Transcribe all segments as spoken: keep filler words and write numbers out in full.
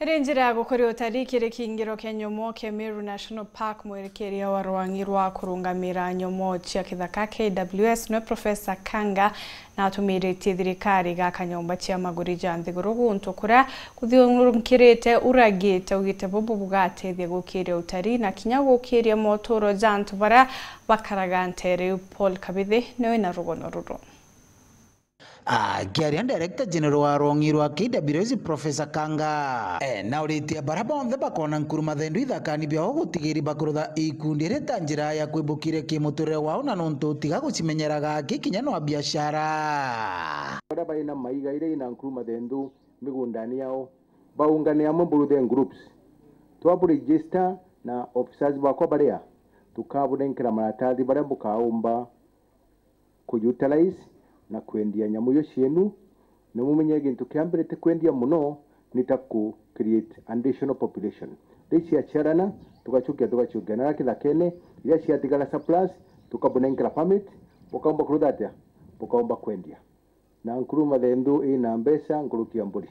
Iri njira ya gukuria utari kiri kiingiro kia nyomo kia Meru National Park, mwirikiria wa rwangi rwa kurungamira nyomo cia kithaka, K W S, niwe Professor Kanga, na atumiritie thirikari gaka nyomba cia maguri ja nthiguru guntu kuria kuthiurunkirite uragite, augite bubu bugatethia gukiria utari na kinya gukiria moturo ja antu baria bakaraga nteere iu. Paul Kabithi niwe na rugono ruru. Akiaria Director General wa rwangi rwa K W S, Professor Kanga, e, nauritie baria bonthe bakona nkuru mathendu ithakani biao gutigiri bakurutha ikundi iri ta njira ya kwibukiria kimuturire wao, na nontu tiga gucimenyeraga aki kinya no biashara. Baria bari na maiga iria ina nkuru mathendu migundani yao, baungane amwe buruthe groups. Twabu register na officers bakwa baria, tukabunenkera maratathi baria bukaumba ku utilize na kwendia nyamu iu cienu, na mumenye gintu kia mbere ti kwendia mono, ni ta ku create additional population. Riu ciaciarana, tugacukia, tugacukia, na kithakene, iria ciatigara surplus, tukabunenkera permit, bukaumba kurutha atia? Bukaumba kwendia. Na nkuru mathendu ina mbeca nkuruki ya mburi.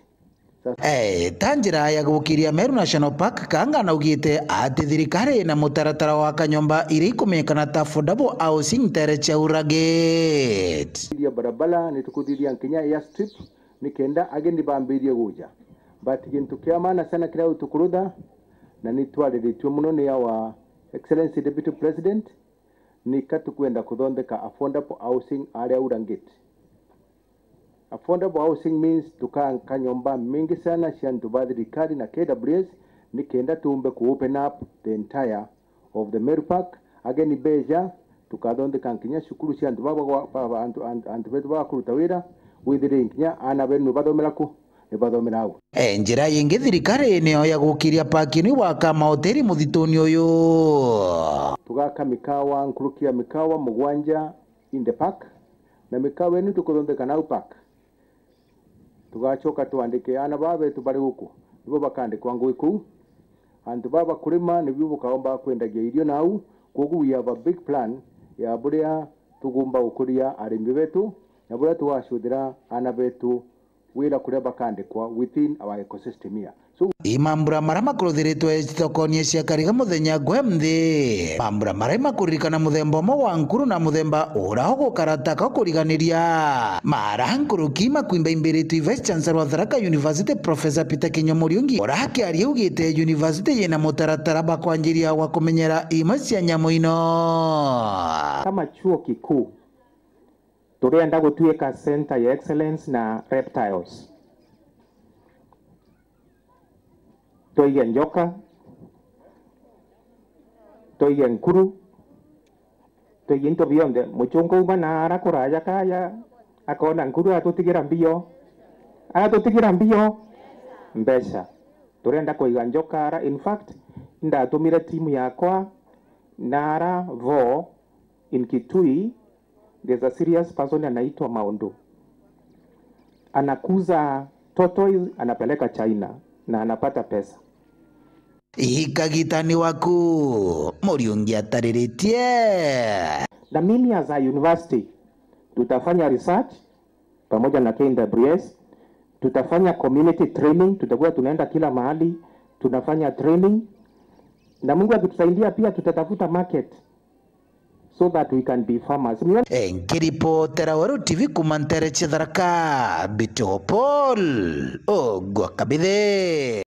Sasa Eh, ta njira ya gukiria Meru National Park, Kanga naugite ati thirikari ina mutaratara wa kanyomba iria ikumenyekana ta affordable housing nteere cia Ura Gate. Iria barabara, ni tukuthithia nkinya airstrip, ni kenda ageni bambirie guja. But gintu kia maana sana kiria tukurutha, na ni twariritue mono ni our Excellency Deputy President, ni ka tukwenda kuthondeka affordable housing aria Ura Gate. Affordable housing means tukaanka nyomba mingi sana cia antu ba thirikari na K W S, ni kenda tuumbe ku open up the entire of the Meru Park. Ageni beja, tukathondeka nkinya cukuru cia antu baba gwa-, ba-, ba-, antu, antu, antu betu bakuruta wira, withire nkinya aana benu nibathomera ku? Nibathomera au. E, njira yingi thirikari niyo ya gukiria park ino igwaka mahoteli muthituni uyu. Tugaka mikawa, nkuruki ya mikawa mugwanja in the park, na mikawa ino tukuthondeka nau park. Tugacoka twandike aana baba betu bari guku, nibo bakandikwa ngugi kuu. Antu baba bakurima nibio bukaomba kwendagia irio nau, kwogu we have a big plan ya buria tugumba gukuria arimi betu, na buria tugacuthira aana betu wira kuria bakandikwa within our ecosystem here. So, i mambura maria makuruthiritwe citokonie cia kariga muthenya gwe nthi. Mambura maria makuririkana muthemba umwe wa nkuru na muthemba uria ugukara taka ukuriganiria. Mara nkuruki makwimba imbiritwe i Vice Chancellor wa Tharaka University, Professor Peter Kinyua Muriungi, uria akiaria augite university yina mutaratara bwa kwanjiria wa kumenyera imwe cia nyamu ino. Kama chuo kikuu, turienda gutuika center ya excellence na reptiles. Twaige njoka, twaige nkuru, twaige into bionthe. Muchunga uma na ara kuraja kaya, akona nkuru, atutigira mbio, atutigira mbio mbeca. Turenda kuiga njoka ara. In fact, ndatumire timu yakwa na ara vo in Kitui, there's a serious person anaitwa Maundu. Anakuza tortoise, anapeleka China na anapata pesa. Ikagitani waku, Muriungi atariritie. Na mimi as a university, tutafanya research pamoja na K W S, tutafanya community training, tutakuwa tunaenda kila mahali, tunafanya training. Na Mungu akitusaidia pia tutatafuta market so that we can be farmers. Nkiripotera Weru T V kuma nteere cia Tharaka, mbitagwa Paul Ogwa Kabithe.